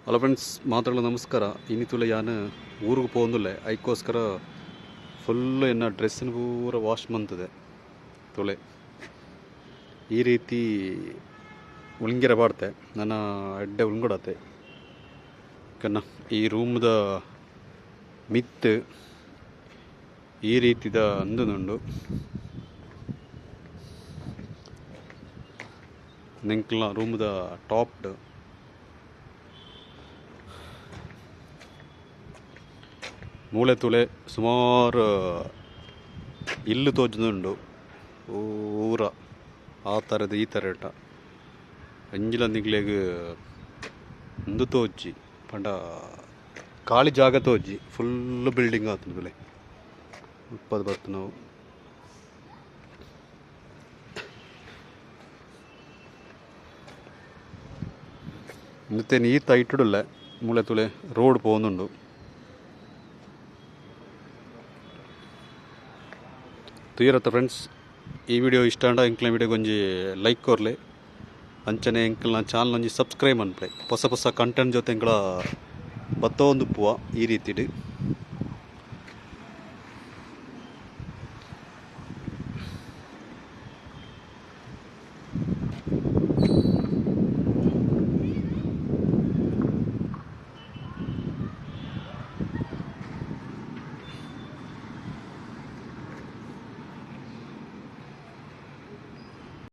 Hello friends, ಮಾತಾಡಲು ನಮಸ್ಕಾರ. ಇನ್ನಿತುಲೆ ಯಾನ್ ಊರಿಗೆ ಪೋಂದುಲ್ಲೆ ಐಕೋಸ್ಕರ ಫುಲ್ ಎನ್ನ ಡ್ರೆಸ್ನ ಪೂರ ವಾಶ್ ಮಂತದೆ ತುಳೆ. ಈ ರೀತಿ ಉಳ್ಂಗಿರ ಪಾಡ್ತೆ ನನ್ನ ಎಡ್ಡೆ ಉಳ್ಂಗೊಡತೆ ಕನ್ನ ಈ ರೂಮ್ದ ಮಿತ್ತು ಈ ರೀತಿದ ಅಂದನುಂಡು. ನೆಂಕ್ಲ ರೂಮ್ದ ಟಾಪ್ಡ್ ಮೂಳೆ ತುಳೆ ಸುಮಾರು ಇಲ್ಲು ತೋಜುಂಡು ಊರ ಆ ಥರದ ಈ ಥರ ಇಟ್ಟ ಅಂಜಿಲ ನಿಗ್ಲೆಗ್ ಉಂದು ತೋಜಿ ಪಂಡ ಖಾಲಿ ಜಾಗ ತೋಜಿ ಫುಲ್ ಬಿಲ್ಡಿಂಗ್ ಆತುಂಡು ತುಲೆ ಮುಪ್ಪದ ಬತ್ತು ನಾವು. ಇಂದೆನ್ ಈತ ಇಟ್ಟುಡುಲ್ಲೆ ಮೂಳೆ ತುಳೆ ರೋಡ್ ಪೋವೊಂದುಂಡು. ತೂಯರತ್ತ ಫ್ರೆಂಡ್ಸ್, ಈ ವಿಡಿಯೋ ಇಷ್ಟ ಆಂಡ ಎಂಕ್ಲೆ ವಿಡಿಯೋಗ್ ಒಂಜಿ ಲೈಕ್ ಕೊರ್ಲೆ, ಅಂಚನೆ ಎಂಕಲ್ನ ಚಾನಲ್ ಒಂಜಿ ಸಬ್ಸ್ಕ್ರೈಬ್ ಮನ್ಪುಲೆ. ಹೊಸ ಹೊಸ ಕಂಟೆಂಟ್ ಜೊತೆ ಎಂಕಲ ಬತ್ತೊಂದುಪ್ಪುವ ಈ ರೀತಿಡ್.